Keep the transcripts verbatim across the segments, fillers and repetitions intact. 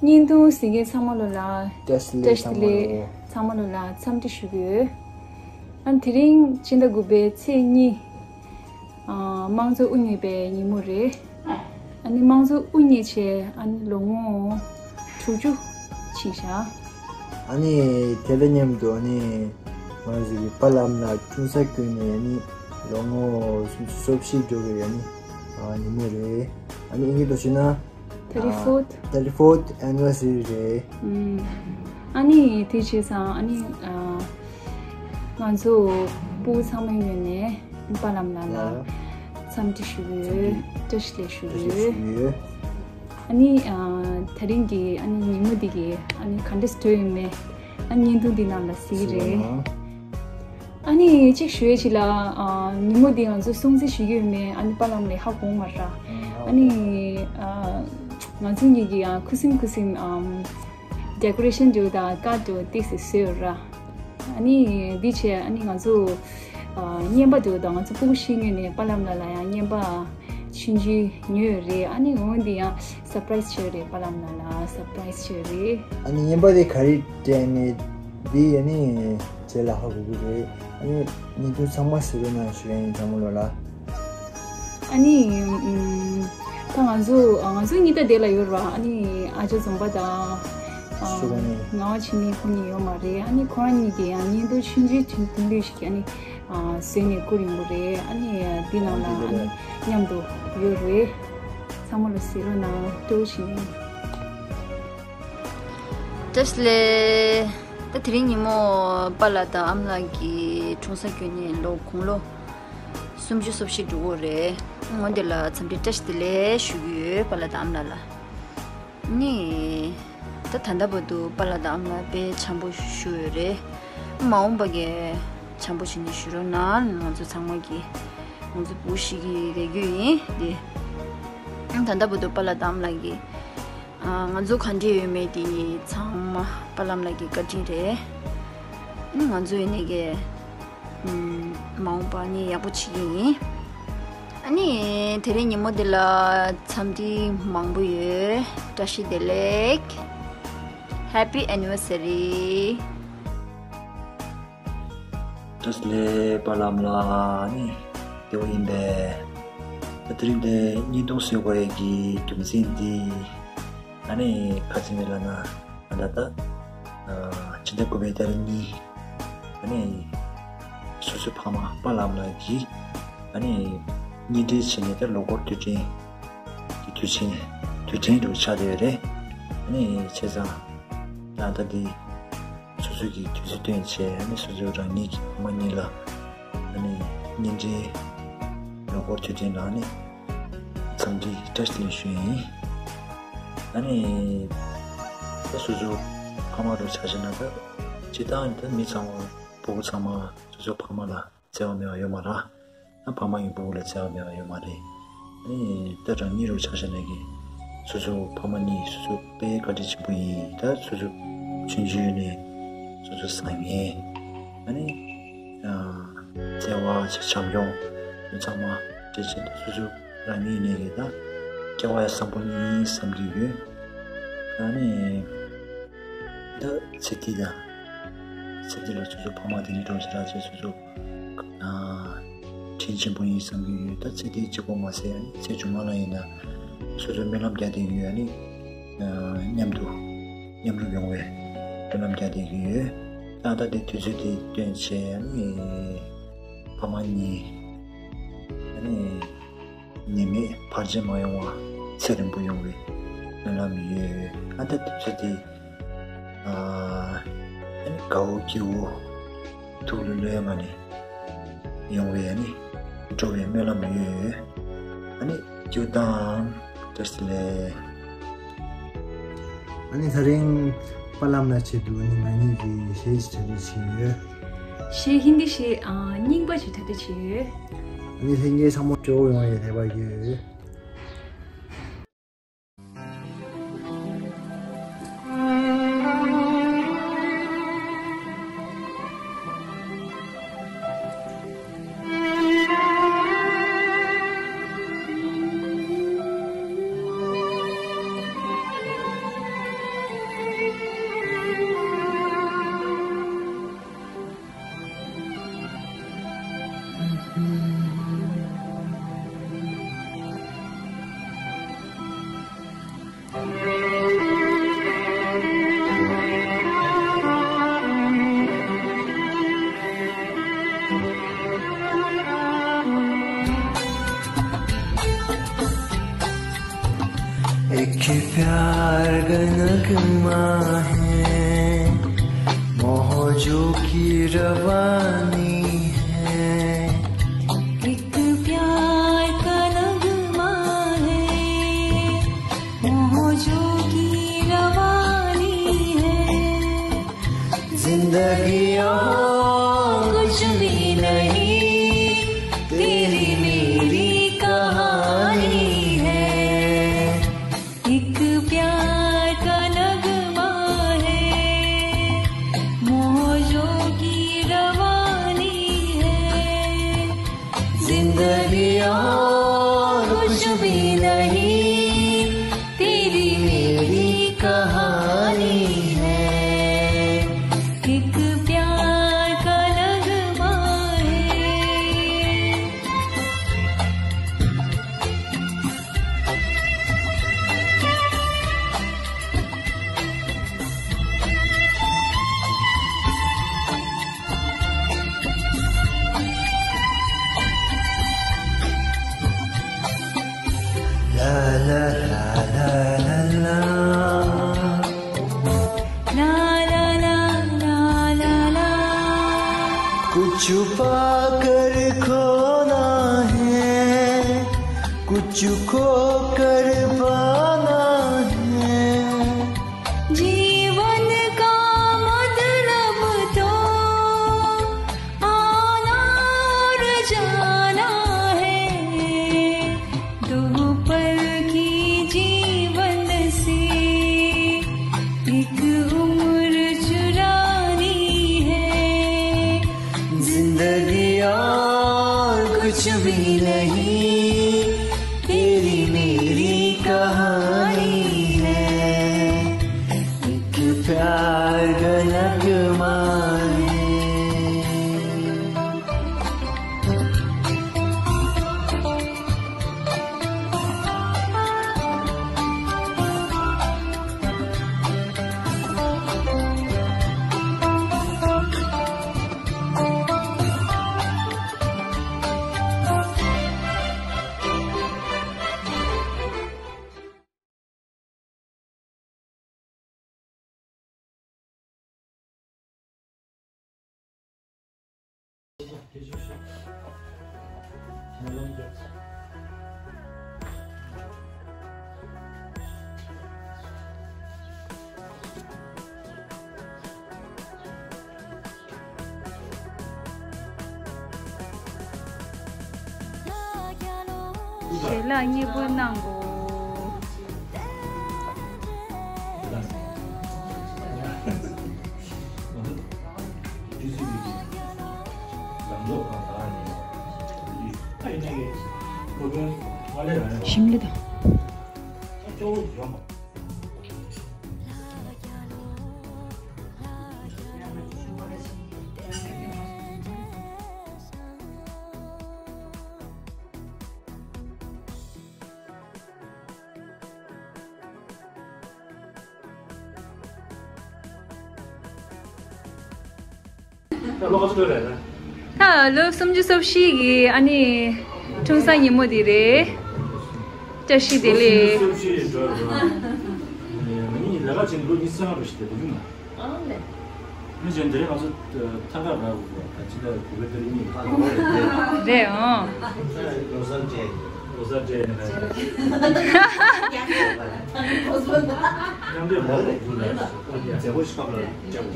བརྙན་ཐུང་གཟིགས་མཁན་ཚང་མ་ལོ་ལ་བཀྲ་ཤིས་བཀྲ་ཤིས་བདེ་ལེགས། ཚང་མ་ལོ་ལ་འཚམས་འདྲི་ཞུ་གི་ཡོད། ཨ་ནི་དེ་རིང་ཕྱི་ཟླ་དགུ་པའི་ཚེས་གཉིས། ཨ། དམངས་གཙོ་དབུ་བརྙེས་པའི་ཉིན་མོ་རེད། ཨ་ནི་དམངས་གཙོ་དབུ་བརྙེས་བྱས་ཨ་ནི་ལོ་ངོ་དྲུག་ཅུ་ཕྱིན་ཤག་ཨ་ནི་དེ་དང་མཉམ་དུ་ཨ་ནི་ང་ཚོའི་པཱ་ལགས་ལ་ཀྲུང་ས་བསྐྱོན་ནས་ཨ་ནི་ལོ་ངོ་སུམ་ཅུ་སོ་བཞི་འགྲོ་གི་ཡོད། ཨ་ནི་ཨ་ཉིན་མོ་རེད། ཨ་ནི་ཨིན་སྐད་ཐོག་བཤད་ན། Thirty fourth. Thirty fourth anniversary རེད། ཨུམ། ཨ་ནི་དེ་བྱས་ཙང་ཨ་ནི་ཨ། ང་ཚོ་སྤུ་གུ་ཚང་མའི་ངོས་ནས་པཱ་ལགས་ལ་ལ་འཚམས་འདྲི་ཞུ་གི་ཡོད། བཀྲ་ཤིས་བདེ་ལེགས་ཞུ་གི་ཡོད། ཨ་ནི་ཨ། དེ་རིང་གི་ཨ་ནི་ཉིན་མོ་འདི་གི་ཨ་ནི་ག་འདྲས་སྤྲོ་ཡོད་མེད་ཨ་ནི་བརྙན་ཐུང་འདི་ནང་ལ་གཟིགས་རེད། ཨ་ནི་གཅིག་ཞུ་ཡས་ཅིག་ལ། ཨ། ཉིན་མོ་འདི་ང་ཚོ་སྲུང་བརྩི་ཞུ་གི་ཡོད་མེད་ཨ་ནི་པཱ་ལགས་ལ་ཧ་གོ་མ་ར། ཨ་ནི་ཨ། ང་ཚོ་གཉིས་ཀྱིས་ཡང་ཁུ་སིམ་ཁུ་སིམ་ཨམ། ཌེ་ཀོ་རེ་ཤན་འདྲ་བོ་དང་ཀར་ཌི་འདྲ་བོ་ཏོག་ཙམ་བཟོས་ཡོད་ར། ཨ་ནི་འདི་བྱས་ཨ་ནི་ང་ཚོ་ཨ། རྔན་པ་འདྲ་བོ་དང་ང་ཚོ་སྤུ་གུ་བཞིའི་ངོས་ནས་པཱ་ལགས་ལ་ལ་ཡང་རྔན་པ་ཆུང་ཆུང་ཉོས་ཡོད་རེད། ཨ་ནི་འོ་འདི་ཡང་སར་པ་རའི་སི་བྱས་ཡོད་རེད། པཱ་ལགས་ལ་ལ་སར་པ་རའི་སི་བྱས་ཡོད་རེད། ཨ་ནི་རྔན་པ་དེ་ག་རེ་སྤྲད་མེད་འདི་ཨ་ནི་རྗེས་ལ་ཧ་གོ་གི་རེད། ཨ་ནི་བརྙན་ཐུང་ཚང་མ་གཟིགས་རོགས་གནང་ཞུ་ཡ་ཡིན། ཚང་མ་ལོ་ལ། ཨ་ནི་ཨུམ། ད་ང་ཚོ་ང་ཚོ་གཉིས་ད་དེ་ལ་ཡོད་ར། ཨ་ནི་ཨ་ཅག་འཛོམས་པ་དང་། ཨ། ཤུ་ག་ནི། ངག་དབང་འཆི་མེད་ཁོ་གཉིས་ཡོད་མ་རེད། ཨ་ནི་ཁོ་རང་གཉིས་ཀྱིས་ཡང་བརྙན་ཐུང་ཆུང་ཆུང་ཐུང་ཐུང་ཞིག་ཨ་ནི་ཨ། བཟོས་ནས་བསྐུར་ཡོང་གི་རེད། ཨ་ནི་འདི་ནང་ལ་ཨ་ནི་མཉམ་དུ་ཡོད་རེད། ཚང་མ་ལ་གཟིགས་རོགས་གནང་། སྤྲོ་བོ་བྱེད་ནས། བཀྲ་ཤིས་བདེ་ལེགས། ད་དེ་རིང་ཉིན་མོ་པཱ་ལགས་དང་ཨ་མ་ལགས་ཀྱི་ཀྲུང་ས་བསྐྱོན་ནས་ལོ་དགུང་ལོ་སུམ་ཅུ་སོ་བཞི་འགྲོ་གི་རེད། འོ་འདི་ལ་འཚམས་འདྲི་བཀྲ་ཤིས་བདེ་ལེགས་ཞུ་གི་ཡོད། པཱ་ལགས་དང་ཨ་མ་ལགས་ལ། ནི། ད་ད་ལྟ་བར་དུ་པཱ་ལགས་དང་ཨ་མ་ལགས་དཔེ་འཆམ་པོ་བཞུགས་ཡོད་རེད། མ་འོངས་པ་གི་འཆམ་པོ་བྱས་ནས་བཞུགས་རོགས་གནང་། ང་ཚོ་ཚང་མ་གི་ང་ཚོ་བུ་ཞིག་གི་རེ་སྐུལ་ཡིན་དེ། ད་ལྟ་བར་དུ་པཱ་ལགས་དང་ཨ་མ་ལགས་ཀྱི་ང་ཚོ་ག་འདྲ་ཡོད་མེད་དེ་ཚང་མ་པཱ་ལགས་ཨ་མ་ལགས་ཀྱི་བཀའ་དྲིན་རེད། ང་ཚོ་ཡིན་ནའི་གི་མ་འོངས་པ་ནི་ཡག་པོ་བྱེད་ཀྱི་ཡིན། ཨ་ནི་དེ་རིང་ཉིན་མོ་འདི་ལ་འཚམས་འདྲི་མང་པོ་ཡོད། བཀྲ་ཤིས་བདེ་ལེགས། Happy anniversary། བཀྲ་ཤིས་བདེ་ལེགས་པཱ་ལགས་ཨ་མ་ལགས། ཨ་ནི་བདེ་པོ་ཡིན་པས། ད་དེ་རིང་འདི་བརྙན་ཐུང་བཟོ་དགོས་ཡས་ཀྱི་རྒྱུ་མཚན་འདི་ཨ་ནི་ག་ཅི་ཡིན་ལབ་ན། ཨ་ད་ལྟ་ཨ་ཕྱི་ཟླ་དགུ་པའི་ཏ་རིག་གཉིས། ཨ་ནི་སོ་སོའི་ཕ་མ་པཱ་ལགས་ཨ་མ་ལགས་ཀྱིས་ཨ་ནི་གཉེན་འབྲེལ་བྱས་ནས་ད་ལོ་འཁོར་དུས་དྲན་གྱི་དུས་ཆེན་དུས་དྲན་རུ་ཆགས་བསྡད་ཡོད་རེད། ཨ་ནི་བྱས་ཙང་ད་ལྟ་འདི་སོ་སོ་གི་དུས་ཚོད་བཏོན་བྱས་ཨ་ནི་སོ་སོ་རང་ཉིད་ཀྱི་ཕ་མ་གཉིས་ལ་ཨ་ནི་གཉེན་འབྲེལ་ལོ་འཁོར་དུས་དྲན་ལ་ཨ་ནི་འཚམས་འདྲི་བཀྲ་ཤིས་བདེ་ལེགས་ཞུ་ཡིན། ཨ་ནི་ད་སོ་སོ་ཕ་མ་རུ་ཆ་བཞག་ན་ད་སྤྱིར་བཏང་ད་མི་ཚང་མ་སྤུ་གུ་ཚང་མ་སོ་སོ་ཕ་མ་ལ་བརྩེ་བ་མེད་པ་ཡོད་མ་རེད། ད་ཕ་མ་གིས་སྤུ་གུ་ལ་བརྩེ་བ་མེད་པ་ཡོད་མ་རེད། ཨ་ནི་ད་རང་ཉིད་རུ་ཆ་བཞག་ན་གི་སོ་སོ་ཕ་མ་གཉིས་སོ་སོ་དཔེ་བཀའ་དྲིན་ཆེན་པོ་ཡིན། ད་སོ་སོ་ཆུང་ཆུང་ནས་སོ་སོ་བཟང་ངན་ཨ་ནི་བརྩེ་བ་བྱམས་སྐྱོང་ཚང་མ་སྤྲད་བྱས་ད་སོ་སོ་རང་ཉིད་ནས་ཀྱི་ད་སྐལ་བ་ཡང་བཟང་པོ་ཡིན་བསམ་གྱི་ཡོད། ཨ་ནི་ད་ཚེ་འདི་དང་ཚེ་འདི་ལ་སོ་སོ་ཕ་མ་དེ་ནི་འགྲོ་བྱེད་རག་བྱས་སོ་སོ་དྲིན་ཆེན་པོ་ཡིན་བསམ་གྱི་ཡོད། ད་ཚེ་འདི་གཅིག་པོ་མ་ཟད་ཚེ་མཇུག་མ་ལ་ཡིན་ན་སོ་སོ་སྨོན་ལམ་རྒྱག་བསྡད་ཀྱི་ཡོད། ཨ་ནི་མཉམ་དུ་མཉམ་རུབ་ཡོང་བའི་སྨོན་ལམ་རྒྱག་བསྡད་ཀྱི་ཡོད། ད་ལྟ་དེ་དུས་ཚོད་དེ་བཏོན་བྱས་ཨ་ནི་ཕ་མ་གཉིས་ཨ་ནི་ནད་མེད་བར་ཆད་མ་ཡོང་བ་ཚེ་རིང་པོ་ཡོང་བའི་སྨོན་ལམ་ཡོད། ཨ་ད་དུས་ཚོད་དེ་ཨ་ནི་དགའ་བོ་སྐྱིད་བོ་ཐུགས་ལྷོད་ལྷོད་ངང་ནས་ཡོང་བའི་ཨ་ནི་འགྲོ་བའི་སྨོན་ལམ་ཡོད། ཨ་ནི་སྐྱིད་པོ་དང་བཀྲ་ཤིས་བདེ་ལེགས། ཨ་ནི་ད་རིང་པཱ་ལགས་ལ་ཆེད་དུ་ཨ་ནི་ང་གཉིས་ཀྱིས་གཞས་ཞིག་གྲ་སྒྲིག་བྱས་ཡོད། གཞས་ཧིན་དི་གཞས་ཨ་རྙིང་པ་ཞིག་གྲ་སྒྲིག་བྱས་ཡོད། ཨ་ནི་ལྷན་རྒྱས་ཚང་མ་སྤྲོ་པོ་ཡོང་བའི་རེ་བ་ཡོད། कि प्यार का नगमा है, मौजों की रवानी है। एक प्यार का नगमा है, मौजों की रवानी है। जिंदगी और कुछ भी नहीं, तेरी मेरी कहानी है। एक प्यार का नगमा है, मौजों की रवानी है। जिंदगी और कुछ भी नहीं, तेरी मेरी कहानी है। एक प्यार का नगमा है। छुपा कर खोना है, कुछ खो कर पाना है। जीवन का मतलब तो आना और जाना है। दो पल की जीवन से एक उम्र चुरानी है। जिंदगी और कुछ भी नहीं, तेरी मेरी कहानी है। एक प्यार का नगमा है। ཞལ་ལག་མཉེས་པོ་གནང་གོ། ཞིམ་ལེ་དང་། ད་ལོ་སུམ་ཅུ་སོ་བཞི་གི་ཨ་ནི་འཁྲུངས་ས་ཉིན་མོ་དེ་རེད། བཀྲ་ཤིས་བདེ་ལེགས། མི་གཞན་དེ་ང་ཚོ་ཐང་ག་ར་བ་ད་ཅི་ད་གུ་བེ་ཏ་རི་ནི་རེད་ཨང་། ལོ་སར་ཇེ་ལོ་སར་ཇེ་ནི་མཉམ་འདྲེས་མ་ལ་དགུ་ལ་མཛེས་པོ་ཞིག་ཁབ་ལ་ཅེ་བ།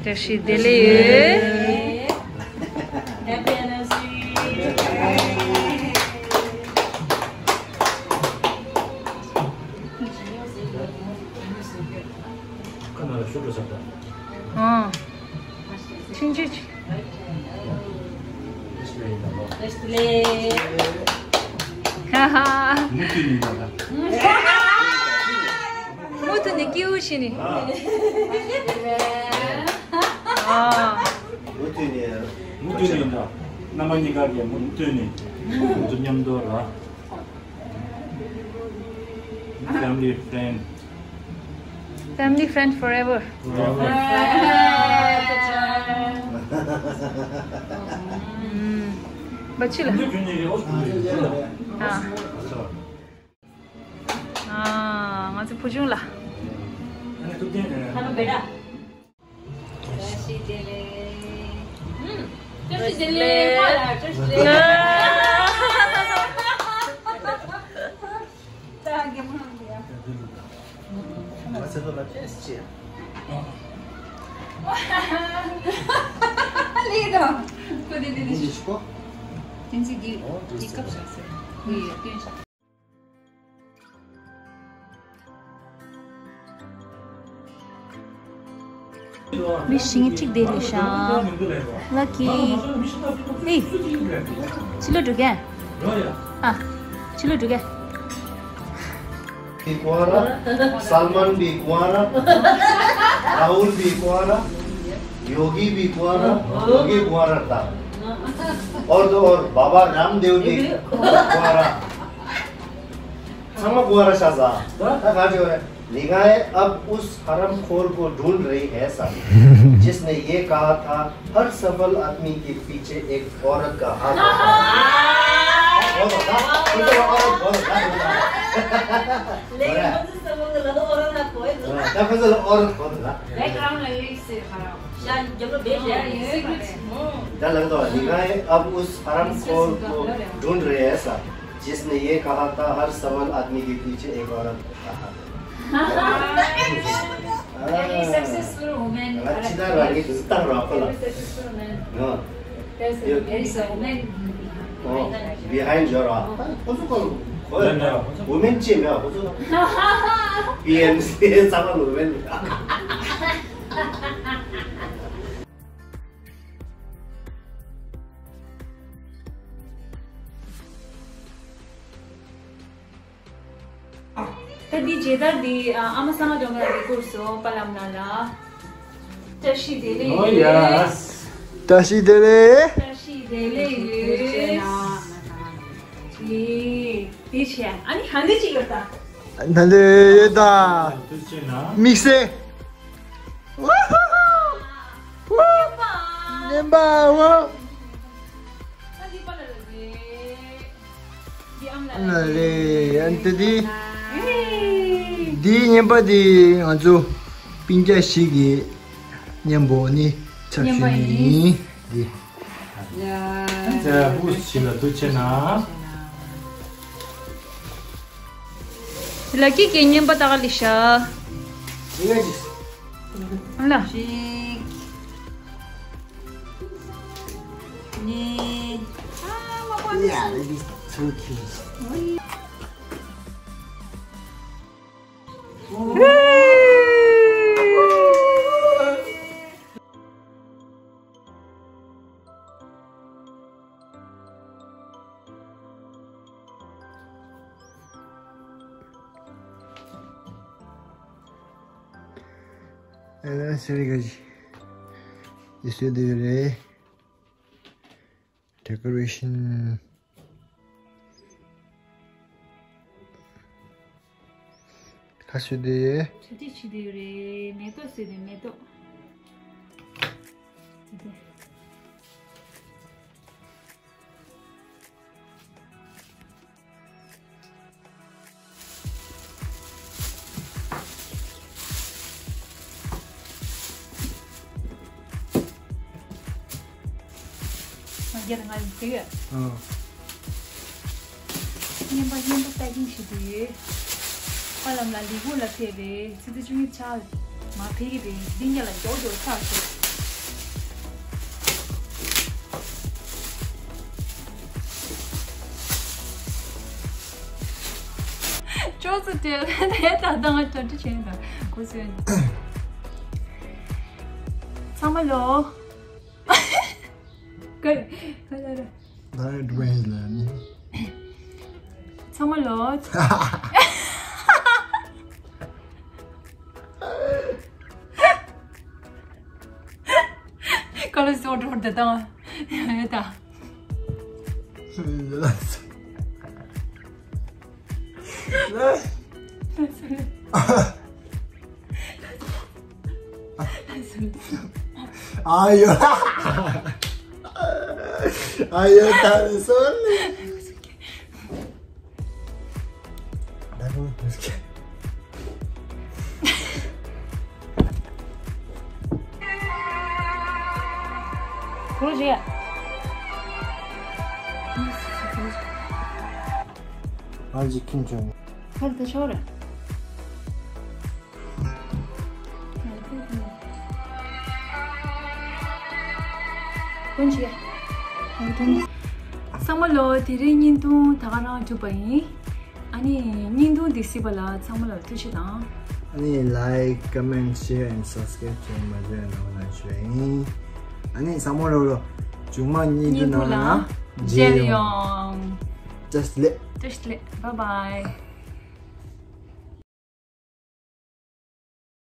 བཀྲ་ཤིས་བདེ་ལེགས་ཡོད། Happy anniversary. ཨང་། ཆུང་ཆུང་ཆུང་། ཧ་ཧ། མུ་མཐུད་ནས་སྐྱིད་པོ་བྱས་ནས། ཨ། མུ་མཐུད་ནས་མུ་མཐུད་ནས་ཡིན་ད། རྣམ་པ་གཉིས་ཀ་གིས་མུ་མཐུད་ནས་ང་ཚོ་མཉམ་དུ་ར། Family friend. Family friend forever. Forever. ཨ། ཨ། བུ་ཆུང་ལ། ཨ་ནི་ཐུབ་བསྟན་ཨ་ནི་བེ་ཏྲ། བཀྲ་ཤིས་བདེ་ལེགས། ཨུམ། བཀྲ་ཤིས་བདེ་ལེགས། བཀྲ་ཤིས་བདེ་ལེགས། ད་རྒན་མོ་ལ་ཡ། ང་ཚོ་ལ་ཏེས་ཅི། ལེགས་དང་། ཁོ་དེ་དེ་དེ། ཨོ་ཏེས་ཅི། ཨོ་ཏེས་ཅི། མི་ཤིང་གཅིག་དེ་རེད་ཤག་ལ་ཀི། ཨེ། ཕྱི་ལོགས་འགྲོ་གས། ཨ། ཕྱི་ལོགས་འགྲོ་གས། भी कुंवारा, सलमान भी कुंवारा, राहुल भी कुंवारा, योगी भी कुंवारा, योगी कुंवारा था। और तो और बाबा रामदेव भी कुंवारा। ཚང་མ་གོ་ར་ཤ་ཟ། ད་ག་ཅི་ཡོད་རེད། निगाहें अब उस हरामखोर को ढूंढ रही है सर, जिसने ये कहा था हर सफल आदमी के पीछे एक औरत का हाथ होता है। बहुत होता। तुझे औरत बहुत होता। लेकिन मुझे समझ लगा औरत ना कोई। ད་ཁོ་ཚོ་ལ་ཨོ་རོད་གོ་འདུག་ལ། Background ལ་ཡོད་ཟེར་ཁ་ར། ཡ་རྒྱབ་ལོ་བེད་ཤ་ཡ་ཡོད་ཟེར་ཁ་ར། ད་ལགས་དོ། निगाहें अब उस हरामखोर को ढूंढ रहे हैं सर, जिसने ये कहा था हर सफल आदमी के पीछे एक औरत होता है। Very successful woman. ང་ཅི་ད་རང་གི་དུས་ད་ར་ཁོ་ལ། Very successful woman. ཡོད། There is a woman. ཨོ། Behind your ཁོ་ཚོ་ཁོ་ཚོ་woman ཅི་མེད་ཁོ་ཚོ། པི་ཨེམ་སི་ཚང་མ་woman། ད་འདི་མཇལ་དར་འདི་ཨ་མ་བསམ་ལྷ་སྒྲོལ་མ་ལགས་ཀྱིས་བསྐུར་སོང་། པ་ལམ་ན་ལ། བཀྲ་ཤིས་བདེ་ལེགས། ཨོ་ཡ། བཀྲ་ཤིས་བདེ་ལེགས། བཀྲ་ཤིས་བདེ་ལེགས་ཡོད། འདི་འདི་བྱས། ཨ་ནི་ཧ་འདི་ཅིག་ཡོད་ད། ད་འདི་ཡོད་ད། དམིགས་བསལ། ཉན་པའོ། ཨ་ལ་ལེ། ཨན་ཏི་དི། འདིའི་ཉན་པ་དེ་ང་ཚོ་སྤུན་ཀྱག་ཞིག་གི་ཉན་པོ་ནི་ཚབ་ཞུས་ནི་ཡིན། འདི། ཡ། ཧུ་ཞི་ལ་ཐུགས་ཆེ་ན། ལ་ཀི་ཀི་ཉན་པ་ད་ག་ལི་ཤ། ཨ་ལ། གཉིས། ཨ་མ་པོ་ནི། Yeah, it is so cute. ཨ་ལ་སི་རི་ག་ཇི། ཡེ་སུ་དེ་རེད། Decoration. ཁ་སུ་དེ། ཆུ་ཏི་ཆུ་དེ་རེད། མེ་ཏོག་སུ་དེ་མེ་ཏོག་ང་རྒྱལ་ང་ཡིན་ཟེར་ཡོད། ཨ། སྙན་པ་སྙན་པ་ལྟ་གིན་ཞིག་ཏུ་ཡོད། ཁ་ལམ་ལ་ལི་གུ་ལ་ཕེབས་རེད། ཚེ་ཚེ་ཆུང་ངེ་ཆགས། མ་ཕེབས་ཀྱི་རེད། འདི་ཉ་ལ་མགྱོགས་མགྱོགས་ཆགས་སོང་། ཅོག་ཙེ་དེ་དེ་ད་ལྟ་ང་གྲ་སྒྲིག་བྱས་ནས་གོ་སོང་། ཚང་མ་ལོ། ག་ག་ལ་ར། ད་ཡོད་དྲུག་ཡིན་ལ་ནི། ཚང་མ་ལོ། ཀ་ལ་སོ་འགྲོ་འདི་དང་། ཡོད་ད། ཨ་ཡོ། ཨ་ཡོ་ད་སོ་ནི། ད་རུང་། ཨ་ཅི་ཁྱིམ་ཆུང་། ཁར་ད་ཆོར། ཀུན་གྱིས། ཚང་མ་ལོ། དེ་རིང་བརྙན་ཐུང་ད་ག་རང་གྲུབ་པ་ཡིན། ཨ་ནི་བརྙན་ཐུང་འདི་གཟིགས་པ་ལ་ཚང་མ་ལ་ཐུགས་རྗེ་ཆེ་དང་། ཨ་ནི་like, comment, share and subscribe བྱེད་མ་བརྗེད་གནང་རོགས་གནང་ཞུ་ཡིན། ཨ་ནི་ཚང་མ་ལོ་ལོ། མཇུག་མ་བརྙན་ཐུང་ནང་ལ་མཇལ་ཡོང་། བཀྲ་ཤིས་བདེ་ལེགས། བཀྲ་ཤིས་བདེ་ལེགས། Bye bye.